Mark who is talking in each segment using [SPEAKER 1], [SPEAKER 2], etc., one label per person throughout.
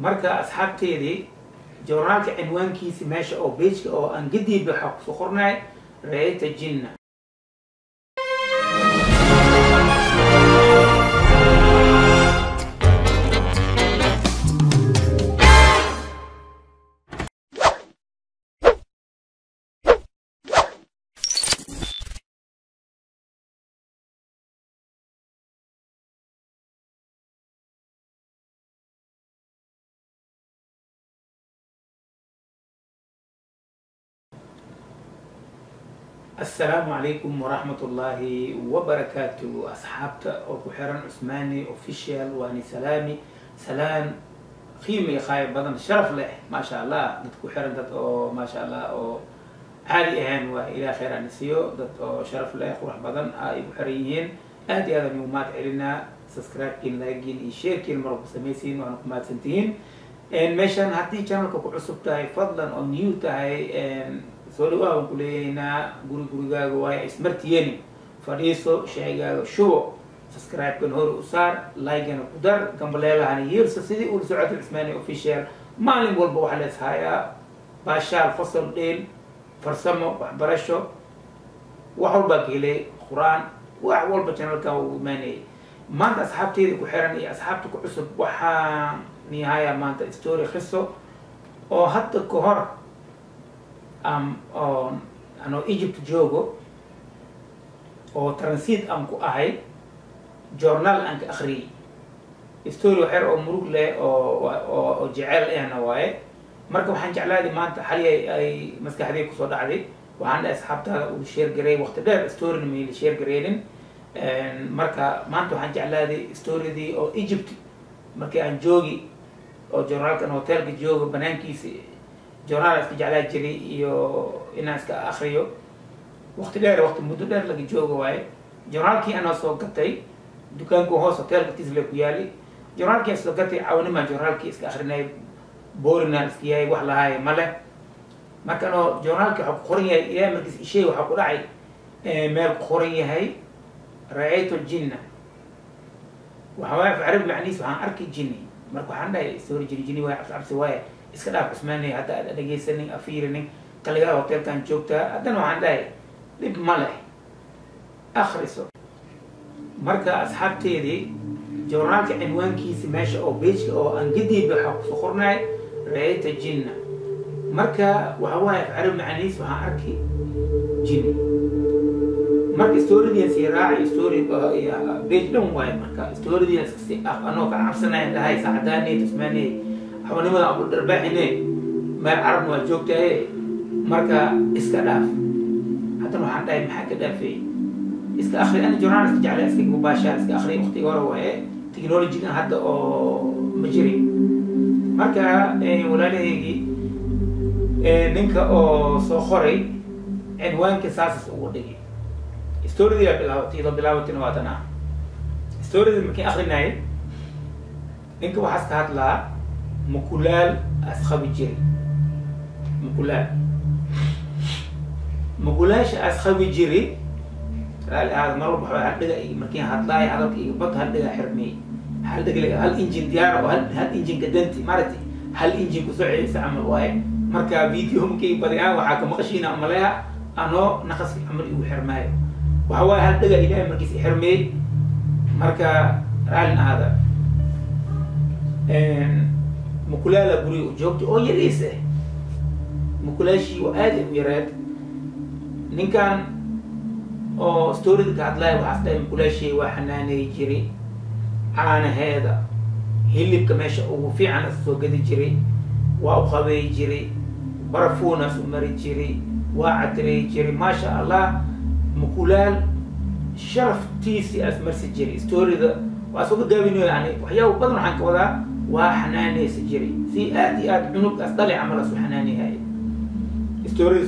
[SPEAKER 1] Marka asxaabteedii, joornaalka cinwaankiisi meesha oo page-ka oo aan gadiib waxaa kusoo qornay "Ra'ayta jinna". Assalaamu calaykum waraxmatullaahi wabarakaatu. Asxaabta oo ku xiran Cusmaani Official, waani salaami, salaan qiimi iyo qaaya badan, sharaf leh. Maasha Allah, dad ku xiran, dad oo maasha Allah oo caadi ahayn waa. Ilaah khayr aan siiyo, dad oo sharaf leh, qurux badan ay ku xiran yihiin. Aad iyo aad aan ugu mahad celinaa subscribe-kiin, like-kiin iyo share-kiin mar walba samaysiin, waana ku mahadsantihiin. Meeshan haddii channelka ku cusub tahay, fadlan, oo new tahay, soo dhawaa waan ku leeyahaynaa. Guri gurigaaga waayo, ismartiyeni, fadhiiso, shaygaaga shubo, subscribe-kan hore u saar, like-gana ku dar, gambaleelahana yeerso sidii ula socotay Cusmaani Official. Maalin walba waxaa la ishayaa baashaal, qosol, dheel, farsamo, waxbarasho, wax walbaa ka helay, Qur-aan, wax walba channelka uu imaanayay. Maanta asxaabteyda ku xiran iyo asxaabta ku cusub, waxaan nihaaya maanta story, khiso oo hadda ka hor oo anoo Egypt joogo oo transit aan ku ahay, journal aan ka akhriyey. Story waxyar oo murug leh oo jecel ahna waaye. Marka waxaan jeclaaday maanta, xali ay maskaxday kusoo dhacday, waxaan dhahay asxaabtaada uu share gareey. Waqti dheer storyna mayla share gareynin. Marka maanta waxaan jeclaaday storydii oo Egypt markii aan joogi oo journaalkan hotelka joogo banaankiisa, journaal iska jeclaa jiray iyo inaan iska akriyo. Waqti dheer, waqti muddo dheer laga joogo waaye. Journaalkii anaa soo gatay dukaanku hoos hotelka tisle ku yaali, journaalkii aan soo gatay, caawinimaa journaalkii iska akrinay, borinaan iska yahay, wax lahaaya male. Marka anoo journaalkii waxaa ku qoran yahay, Ilahay markiis isheey, waxaa ku dhacay meel ku qoran yahay "Ra'aytu ljinna". Waxa waaye af Carabi macnihiis "waxaan arkay jinni". Marka waxaan dhahay story jini jini waaye, cabsi cabsi waaye, iska dhaaf Cusmaaney, hadda aad dhegaysanin, afiirinin, kaligaa hotelkan joogtaa. Haddana waxaan dhahay dhib ma leh, akhriso. Marka asxaabteedii, journaalka cinwaankiisi meesha oo page-ka oo aan gadiib waxaa kusoo qornay "Ra'ayta jinna". Marka waxa waaye af Carabi macnihiis "waxaan arkay jinni". Marka storydian sii raaci, story page dhan waaye. Marka storydian iska anoo ka cabsanaya dhahay saacadaaney Cusmaaney, xawanimada abu dharbaaxine, meel Carabna waa joogtaye, marka iska dhaaf. Haddana waxaan dhahay maxaa ka dhaafay, iska akri. Ana journal iska jeclaa, iska mubaashaa, iska akri. Waqtiga hore waaye, technologygan hadda oo ma jirin. Marka walaalahaygii, ninka oo soo qoray cinwaanka saasas ugu dhigay. Storydii aa bilaabatay, iyadoo bilaabatina waa tan ah. Storydii markii akrinayay, ninka waxaas ka hadlaa mukulaal asqabi jiray. Mukulaal, mukulaasha asqabi jiray, raali ahaada, mar walba waxaa hal dhiga markiin hadlaay hadalka iyo bad, hal dhiga xirmiyey, hal dhig, hal engine diyaara oo hal engine kadanti maaragtay, hal engine kusoo celisa camal waaye. Marka video markii badiyaan waxaa ka maqashiina maleha anoo naqaski camal igu xirmaayo. Waxa waaye hal dhiga Ilaahay markiis xirmiyey. Marka raalin ahaada. Mukulaala guriga u joogtay oo yariis ah, mukulaashii waa aad ay u yareed. Ninkan oo storyda ka hadlaya waxaas dhahay mukulaashii waa xanaaneey jiray, caanaheeda, hilibka meesha ugu fiican as soo gadi jiray, waa u qabeey jiray, barafuunaas u mari jiray, waa cadirey jiray. Maasha Allah, mukulaal sharaftiisii as marsi jiray. Storyda waa soo gaabinayo, yani waxyaaba badan waxaan ka wadaa waa xanaaneysa jiray si aad iyo aad cunug as dhali camal as u xanaanayhay. Storyda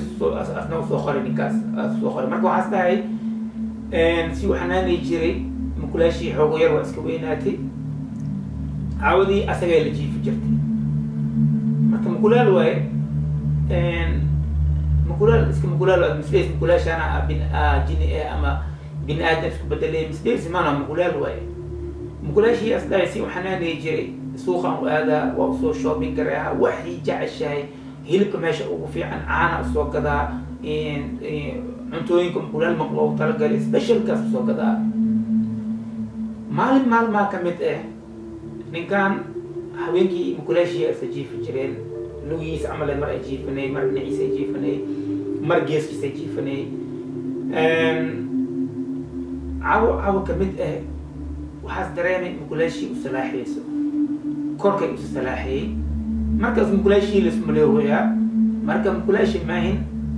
[SPEAKER 1] asna usoo qoray ninkaas, as soo qoray. Marka waxaas dhahay si uu xanaanay jiray mukulaashii, xoogo yar waa iska weynaatay, caawadii asagay la jiifi jirtay. Marka mukulaal waaye, mukulaal iska mukulaal aad misleys, mukulaashana bin jini eh ama bini aadam isku bedelay misleys, maana mukulaal waaye. Mukulaashii as dhahay si uu xanaanay jiray, Suuqaan u aadaa, waa usoo shopping gareeyaa, waxay jeceshahay, hilibka meesha ugu fiican, caana usoo gadaa, cuntooyinka mukulaal maq loogu talagalay specialkaas usoo gadaa. Maalin maalmaa ka mid ah, ninkan haweenkii mukulaashii isa jiifi jireen, lugihiisa camal mar ay jiifanay, mar dhinaciisa ay jiifanay, mar geeskiisa ay jiifanay. Cawo cawo ka mid ah waxaas dareemay mukulaashii u salaaxayso, korkay usu salaaxayey. Markaas mukulaashii laismaleehoyaa, marka mukulaashi maahin,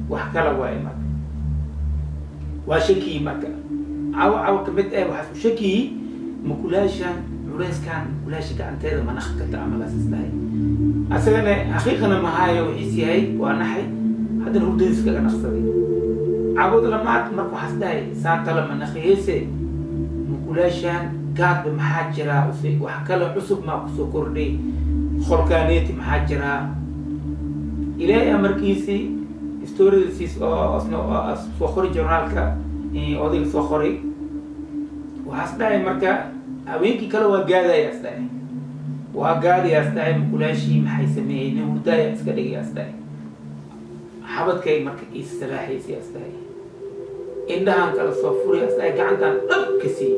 [SPEAKER 1] wax kala waaye. Marka waa shakiyey. Marka cawo cawo ka mid ah waxaas u shakiyey mukulaashan culeyskan mukulaasha gacanteeda ma naqi karta amalaas isdahay. Asagana xaqiiqana mahaayo wixiis yahay, waa naxay, haddana hurdadiis kaga naqsaday. Cawad lamaad marka waxaas dhahay, saantala ma naqiyeyse mukulaashan gaadba, maxaa jiraa? Use wax kale cusub maa kusoo kordhay qolkaaneeti? Maxaa jiraa? Ilaahay amarkiisii, storysiis oo asna soo qoray journaalka, odayga soo qoray, waxaas dhahay marka haweenkii kale waa gaadayaas dhahay, waa gaadayaas dhahay. Mukulaashii maxay sameeyey? Nin hurdaaya iska dhigayaas dhahay. Xabadkay marka ii salaaxaysayaas dhahay, indhahan kala soo furayaas dhahay, gacantaan dhab ka siiyey,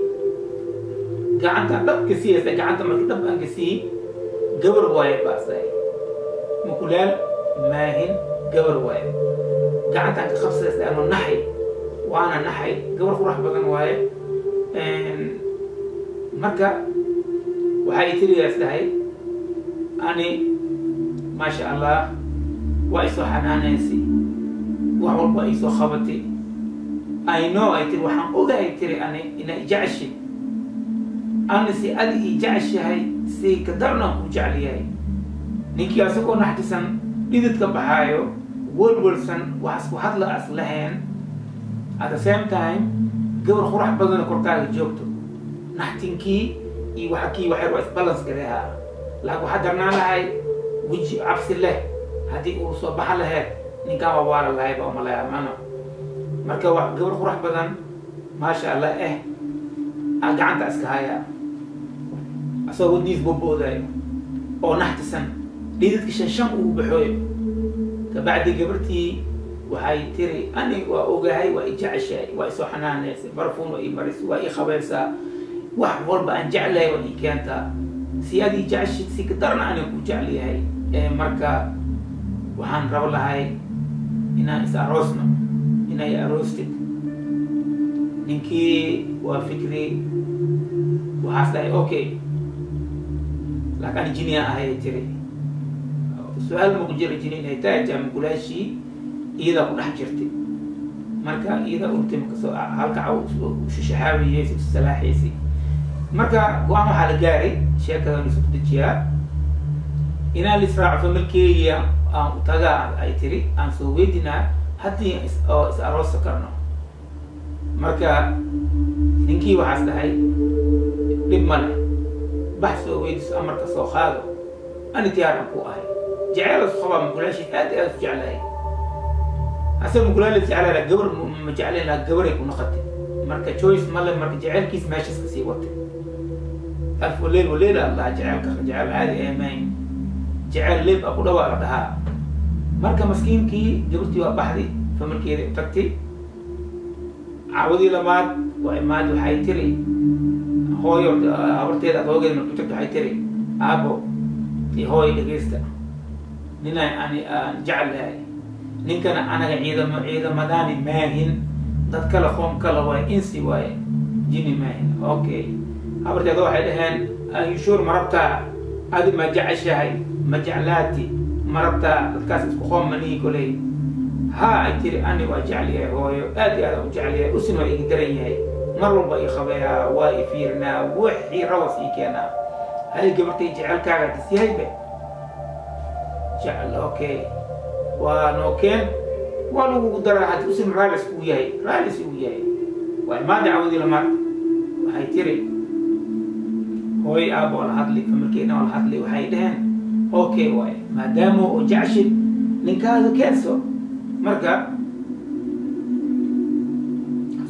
[SPEAKER 1] gacantaan dhab ka siiyay dhahay. Gacanta marka dhab aan ka siiyey, gabar waaye baas dhahay, mukulaal maahin, gabar waaye. Gacantaan ka qabsadaas dhahay anoo naxay, waana naxay, gabar qurax badan waaye. Marka waxay tiriyaas dhahay, ani maasha Allah waa isoo xanaanaysay, wax walba isoo qabatay. I know, ay tiri, waxaan ogahay, tiri, ani ina jeceshay, ana si adi ii jeceshahay si ka darnaan kuu jecel yahay. Ninkii asagoo naxtisan, dhididka baxaayo, walwalsan, wax isku hadla as lahayn, at the same time gabar qurax badana korkaaga joogto, naxtinkii iyo waxa kii waxay waa isbalance gareehaa. Laakiin waxaa darnaan lahay weji cabsi leh haddii uu soo baxa laheyd, ninkaan waa waala lahay ba umaleeyaa mana. Marka waa gabar qurax badan, maasha Allah, aa gacanta iska hayaa, asagoo wadniis boboodaayo oo naxtisan, dhididka shan shan ugu baxooyo. Kabacdi gabartii waxay tiri, ani waa ogahay, waa i jeceshahay, waa isoo xanaanaysay, barfuun waa ii marisay, waa ii qabaysaa, wax walba aan jeclahay waa ii keentaa. Si aad ii jeceshid si ka darna aniga ku jecel yahay. Marka waxaan rabo lahay inaan is aroosno, inay aroostid. Ninkii waa fikri, waxaas dhahay okay, laakiin ani jiniya ahay, tiri. Su-aal maku jira jini inay tahay, jaamukulaashii iyadaa ku dhex jirtay. Marka iyada ultima kasoo halka caw shishaxaawiyeysi, salaaxaysi. Marka go-aan waxaa la gaaray, sheekadan isu dejiyaa, inaan lisraaco familkeeya aan u tagaa, ay tiri, aan soo weydinaa haddii oo is aroosa karno. Marka ninkii waxaas dhahay, dhib ma leh, bax, soo weydiso, amarka soo qaado, ani diyaaran ku ahay. Jeceel isku qabaa, mukulaashii aad iyo aad u jeclahay. Ase mukulaal jeclaa, gabar ma jeclayn laha, gabaray ku noqotay. Marka choice ma le, marka jeceelkiis meeshaas kasii watay. Alf waleyl waleyla Allah, jeceelka jeceel caadi amayn, jeceel leeb a ku dhawaa la dhahaa. Marka maskiinkii gabartii waa baxday, familkeedii u tagtay. Caawadii labaad waa imaad, waxay tiri hooyo habarteeda adoogeeda. Markuu tagto waxay tiri, aabo iyo hooyo, dhegeysta, ninaan ani aan jecel lahay, ninkana anaga ciidamo ciidamadaani maahin, dad kale, qoom kale waaye, insi waaye, jini maahin. Okay, habarteeda waxay dhaheen, are you sure? Ma rabtaa? Adi ma jeceshahay? Ma jeclaati? Ma rabtaa? Dadkaas isku qoom manihi koley. Ha, ay tiri, ani waa jecel yahay hooyo, aad iyo aad aan u jecel yahay, usin waa iga daran yahay, mar walba i qabeeyaa, waa i fiirnaa, wixii rawas ii keenaa. Hay gabartay, jecelkaaga dis yahay be jecel, okay, waa noo keen, waa lagugu daraa hadii usin raalis uu yahay, raalis uu yahay. Waa imaada cawadii lamaad, waxay tiri, hooyo aaba waa la hadli, familkeena waa la hadli, waxay dhaheen okay waaye, maadaama oo jecshid ninkaaga keenso. Marka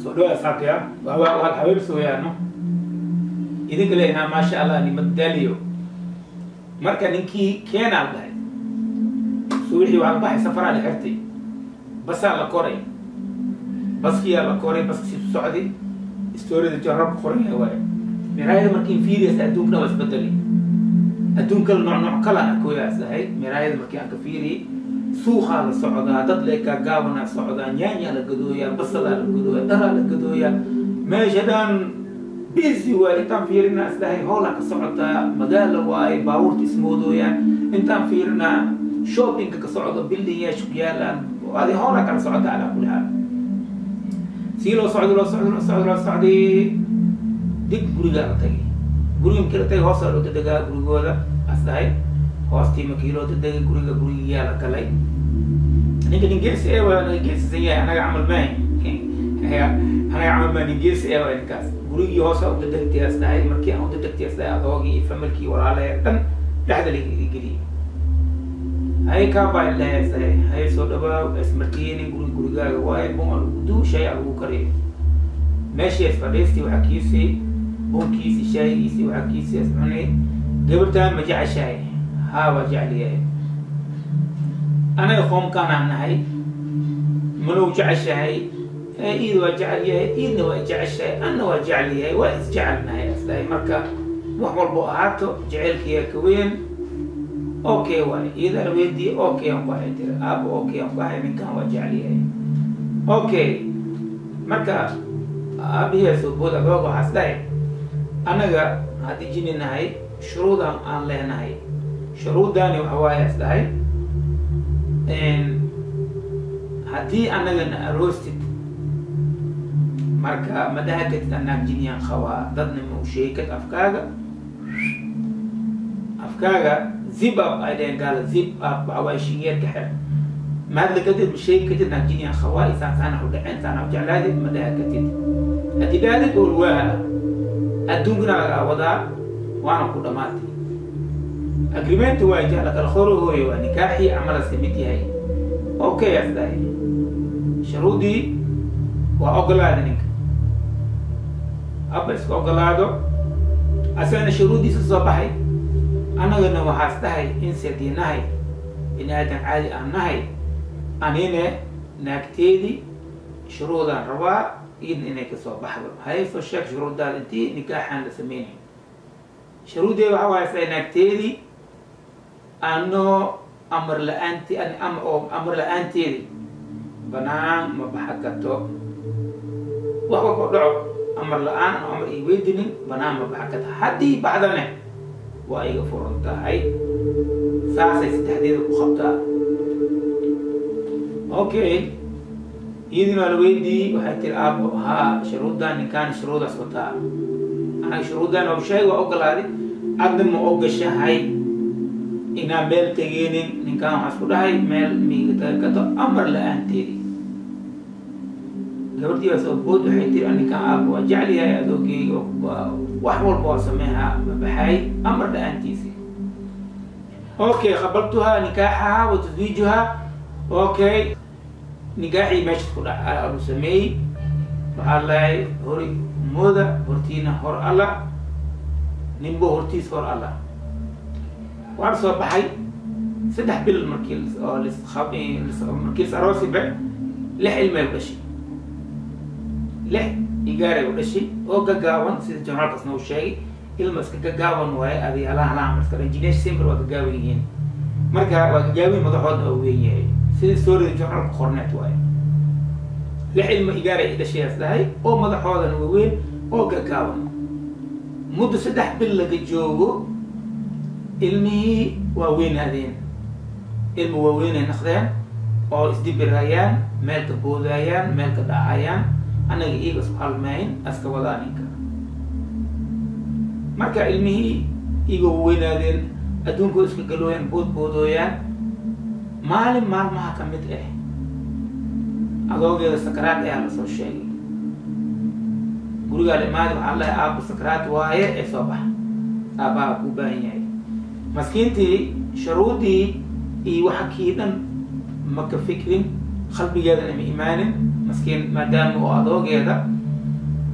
[SPEAKER 1] soo dhawaad asxaabtaya, waa hal xabiibsi weyaano idinka leeyahaa, maasha Allah, nimadaliyo. Marka ninkii keenaa la dhahay, subaxii waa la baxay, safaraa la xirtay, basaa la koray, baskiyaa la koray, baskii socday. Storyda joornaalka qoran yahay waaye. Miraayada markiin fiiriyas, adduunkana waa isbedelay, adduun kala nooc nooc kala arkooyaas dhahay. Miraayada markii aan ka fiiriyey, suuqaa la socdaa, dad lee gaagaabanaa socdaa, nyaanyaa la gadooyaa, basalaa la gadooyaa, dharaa la gadooyaa, meesha dhan busy waaye. Intaan fiirinaa is dhahay, howlaa ka socotaa, magaala waaye, baabuurta ismoodooyaan. Intaan fiirinaa, shoppingka ka socdo, building yaasha ku yaalaan, adi howlaa kala socota. Calaa kulli xaal, sii loo socday, loo socday, loo socday, loo socday, dig gurigaa la tagay. Guriga markii la tagay, hoosaa loo dadegaa gurigooda as dhahay. Hoostii markii loo dadegay guriga, gurigiyaa la galay. Ninka nin geesi ee waa, naga geesisan yahay, anaga camal maahin, anaga camal maa, nin geesi ee waa ninkaas. Gurigii hoosaa u dadegtay as dhahay. Markii aan u dadegtay as dhahay, adoogii iyo familkii walaalahee dhan dhexda la geliyey. Hay kaa baa dhahay as dhahay, hay soo dhawaaw, ismartiyeynin, guriga gurigaaga waaye, bun a lagu duu, shay a lagu kariyo. Meeshii is fadhiistay, waxaa kiisii bunkiisi, shaayigiisi, waxaa kiisii is cunay. Gabartaan ma jeceshahay? Haa, waa jecliyahay. Anaga qoomkaanaan nahay, manow jeceshahay? Iid waa jecel yahay, iidna waa jeceshahay, anna waa jecel yahay, waa isjecelnahay asdahay. Marka wax walbo ahaato, jeceylkiyaa ka weyn. Okay waay, iyada la weydiiyey, okay aan ku ahay tiri aabo, okay aan ku ahay, ninkan waa jecel yahay. Okay, marka aabihiyaa soo bood, adooga waxaas dhahay, anaga haddii jini nahay, shuruudan aan leenahay, shuruuddaani waxa waaye as dhahay, haddii anagana aroostid, marka ma dhaha kartid anaag jiniyaan qabaa, dadna ma u sheegi kartid. Afkaaga zip up ay dhaheen gaala, zip up waxa waaye shinyeerka xir. Ma hadli kartid, ma sheegi kartid naag jiniyaan qabaa, isaan saana u dhaceen, saana u jeclaadid, ma dhaha kartid. Haddii dhahdid, olwaaha adduunkana lagaa wadaa, waana ku dhamaatay. Agreement waa jecla kala qorahooyo, waa nikaaxii camalas ka mid yahay. Okay as dhahay, shuruudii waa ogolaada ninka, abba iska ogolaado, asagana shuruuddiisa soo baxay. Annagana waxaas dhahay, insi haddii nahay, bini aadan caadi aan nahay, anine naagteedii shuruudaan rabaa iyadna inay kasoo baxdo. Hay soo sheeg shuruuddaada intii nikaaxaan la sameynay. Shuruuddeeda waxa waaye say, naagteedii anoo amar la-aanti oo amar la-aanteedi banaan ma baxa karto. Wax walba dhaco, amar la-aan ano amar ii weydinin banaan ma baxa karto, haddii baxdane waa iga furan tahay. Saasay saddexdeeda ku qabtaa. Okay, iyadina waa la weydiiyey, waxay tiri, aabo haa, shuruuddan ninkaan shuruudaas wataa, anaga shuruuddan waa sheeg, waa ogolaaday, adna ma ogashahay inaan meel tegeenin? Ninkaan waxaa isku dhahay meel miiga tagi karto amar la-aanteedi. Gabardii baa soo bood, waxay tiri, ninkaan aabo waa jecel yahay, adoogeyga wax walba waa sameehaa, ma baxay amar la-aantiisi. Okay, qabaltuhaa nikaaxahaa wa taswiijuhaa. Okay, nikaaxii meesha isku dhac alu sameeyey. Waxaa lahay hori mooda hortiina hor alla, ninbo hortiis hor alla. Waan soo baxay 3 bil markii oo markii lis aroosiba, 6 ilmay u dhashay, 6 igaaray u dhashay oo gagaaban. Sida journaalkaas noo sheegay, ilma iska gagaaban waaye, adi halaha halaha iska dhan simber waa gagaaban yihiin. Marka waa gagaaban, madaxoodna waa weyn yahay, sida storyda journaalka qorneed waaye. 6 ilma igaaray i dhashay as dhahay, oo madaxoodana waaweyn oo gagaaban. Muddo 3 bil laga joogo, ilmihii waa weynaadeen, ilma waaweynay naqdeen oo isdibiraayaan, meel ka boodayaan, meel ka dhacayaan, annaga iyaga isku halmayn aska wadaa ninka. Marka ilmihii iyaga weynaadeen, adduunkooda iska galooyaan, boodboodooyaan. Maalin maalmaha ka mid ah, adoogeeda sakaraad ayaa lasoo sheegay. Gurigaa la imaadi, waxaa lahay, aabbo sakaraad waaye ee soo baxa, aabbaha kuu baahan yahay. Maskiintii shuruudii iyo waxa kii dhan ma ka fikrin, qalbigeedana ma imaanin maskiin, maadaama oo adoogeeda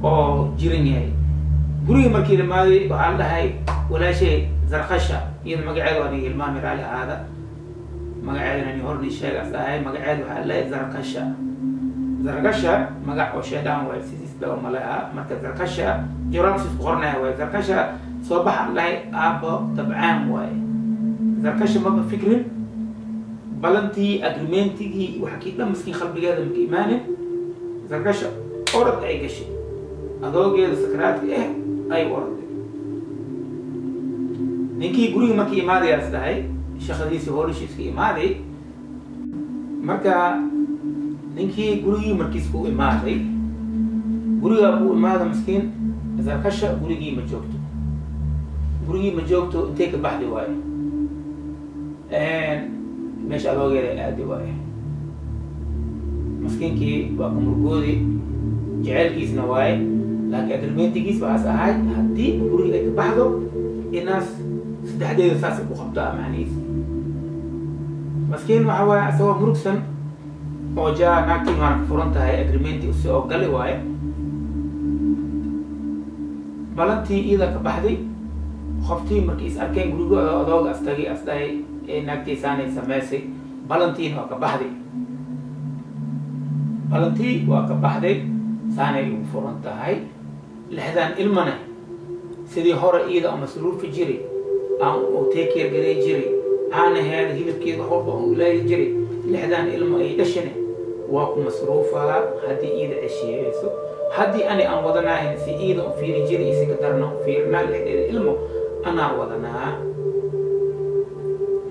[SPEAKER 1] oo jiran yahay. Guriga markii la imaaday, waxaa la dhahay, walaashay Zarkasha iyada magaceeda waa niga hilmaami, raali ahaada. Magaceedana ni horni sheegaas ahay. Magaceeda waxaa leeyahay Zarkasha. Zarkasha magac oo sheedaan waay, sidiis baa umaleha. Marka Zarkasha joraalkiis ku qornaya waay. Zarkasha soo baxa lahay, aabbo dabcaan waaye. Zarkasha maba fikrin balantii, agreementigii, waxa kii dhan miskiin qalbigeeda maka imaanin. Zarkasha orod ay gashay, adoogeeda sakaraadka ay u orday. Ninkii guriga markii imaadayaas dhahay, shaqadiisii hoolashiiska imaaday. Marka ninkii gurigii markiis ku imaaday, gurigaa ku imaada, miskiin Zarkasha gurigii ma joogto, gurigii ma joogto. Intay ka baxdi waayo? Meesha adoogeeda aadi waayo. Maskiinkii waa ka murgoodi, jeceylkiisna waaye, laakiin agreementigiis waxaas ahay haddii guriga ay ka baxdo inaas saddexdeeda saasay ku qabtaa macnihiis. Maskiin waxa waaye isagoo murugsan oo jaa naagtii waana ka furan tahay, agreementi si oo gali waaye, balantii iyada ka baxday. Qoftii markii is arkeen guriga adooga astagay, as dhahay ee naagtiisaanay sameysay, balantiina waa ka baxday, balantii waa ka baxday, saanay ugu furan tahay. Lixdan ilmane sidii hore iyada oo masruufi jiri, aan u take care garay jiri, caanaheeda, hilibkeeda, wax walba aan ulaayi jiri, lixdan ilmo ay dhashane waa ku masruufaa haddii iyada ceshiyeeyso. Haddii ani aan wadanaahin si iyada u fiiri jiri iyo si ka darana u fiirinaa, lixdeeda ilmo anaa wadanaa.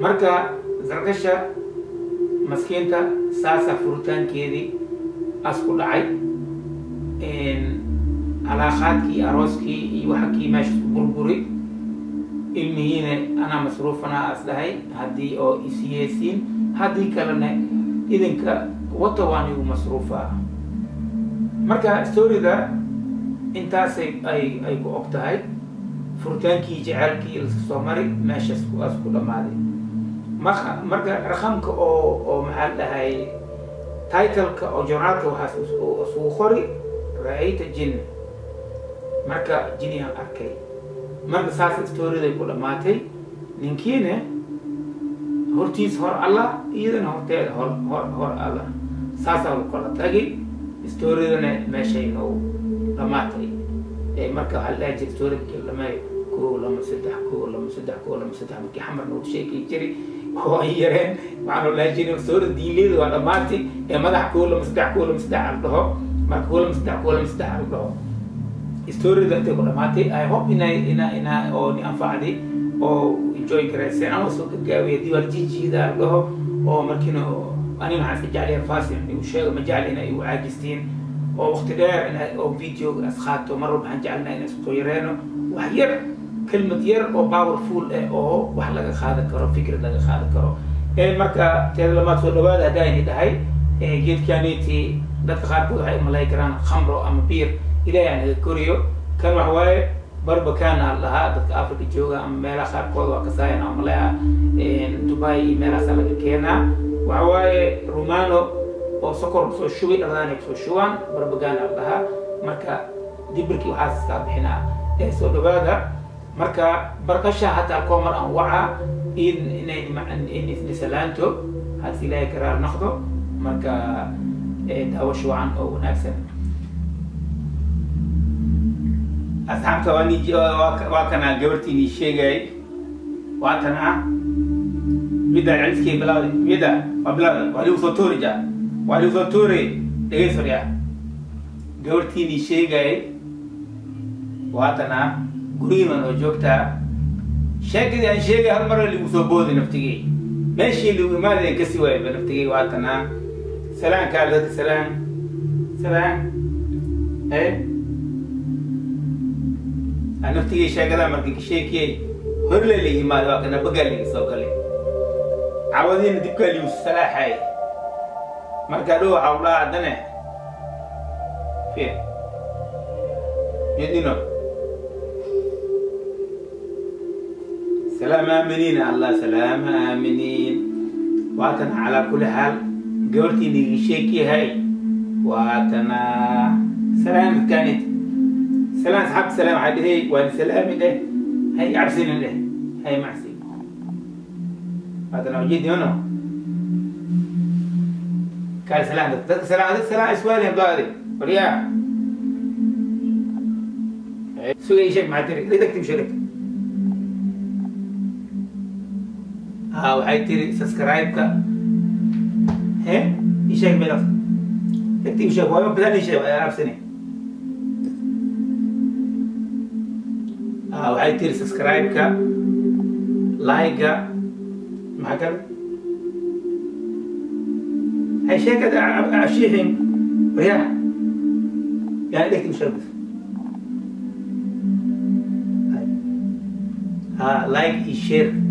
[SPEAKER 1] Marka Zarkasha maskiinta saasaa furitaankeedii as ku dhacay, calaaqaadkii, arooskii iyo waxa kii meesha isku burburi. Ilmihiina anaa masruufanaa as dhahay haddii oo isyeesiin, haddii kalena idinka wata, waan igu masruufaa. Marka storyda intaasay ay ku og tahay. Furitaankii jaceylkii laska soo mari meeshaas as ku dhammaaday. Marka raqamka oo maxaa la dhahay, titleka oo journaalka waxaas isugu qori "Ra'ayta jin". Marka jiniyaan arkay. Marka saas storyday ku dhammaatay. Ninkiina hortiis hor Allah, iyadana horteeda hor Allah, saasaa lagu kala tagay. Storydana meeshay noogu dhammaatay. Marka waxaa la dhahi jiray story markii la dhameeyo, kow, lama, saddex, kow, lama, saddex, kow, lama, saddex. Markii Xamar noogu sheekay jiray oo ay yareen, waxaan dhahi jiray story diinleyda waa dhammaatay ee madax kow, lama, saddex, kow, lama, saddex al dhaho. Marka kow, lama, saddex, kow, lama, saddex al dhaho, storyda intay ku dhamaatay. I hope inay ina oo ni anfacday oo enjoy garayseen ama soo gagaabiya haddii waa jijiida al dhaho. Oo markiina anina waxaan iska jeclahay fast igu sheego, ma jecli inay igu caajistiin oo waqti dheer ina oo video as qaato. Mar walba waxaan jecelnahay inaan isku yareeno, wax yar, kelmad yar oo powerful eh oo wax laga qaadan karo, fikrad laga qaadan karo. Marka teeda lamaad, soo dhawaada. Haddaa ini dhahay geedkaniti, dadka qaarkood waxay umalay karaan khamro ama biir, Ilaahay aan naga koriyo. Kan waxa waaye barbakan aan lahaa. Dadka Africa jooga ama meelaha qaarkood waa kasaayan ama malaya Dubai iyo meelahaasaa laga keenaa. Waxa waaye romano oo sokor kusoo shubay, dhaladaan ay kusoo shubaan, barbagan aan dhahaa. Marka dibirkii waxaas iskaa bixinaa. Soo dhawaada. Marka barkasha hataa koomar aan wacaa in inay in salaanto hadsi Ilaahay karaar noqdo. Marka daawasho wacan oo wanaagsan, asxaabta. Waa kana gabartiinii sheegay, waa tan ah midda celiskii bilawday. Midda waa bilawday, waa ligu soo tuuri ja, waa ligu soo tuuri. Dhegeys fadhiya, gabartiinii sheegay waa tan ah, gurigiiman oo joogtaa. Sheekadii aan sheegay hal mar ligu soo booday naftigey, meeshii ligu imaadayn kasi waayba naftigey. Waa tan ah, salaankaa dadka, salaan, salaan. Aan naftigey sheekadaa marka ka sheekiyey horle la yimaado, waa kana bagaa liga soo galay, cawadiina dibkaa ligu salaaxay. Marka dhow waxaa u dhaha haddane fir yadino salaam aaminiin, Allah salaam aaminiin. Waatana calaa kulli xaal gabartii niga sheekiyahay, waatana salaan dadkaanit, salaan asxaabta, salaan. Waxaa dhehey waan salaami dheh, hay cabsinin dheh, Hay macsi haddana ujeediono kaal salaan dadka salaan dadka salaan iswaali abdaadi waryaa sugay sheeg maxaa tiri dhegtagti sheeg ha waxay tiri subscribe-ka he isheeg meelaas dhegti sheeg waa badan isheeg waa absane ha waxay tiri subscribe-ka like-ga maxaa kale hay sheekada ashiixin waryaa yani dhegti sheeg bas ha like iyo share.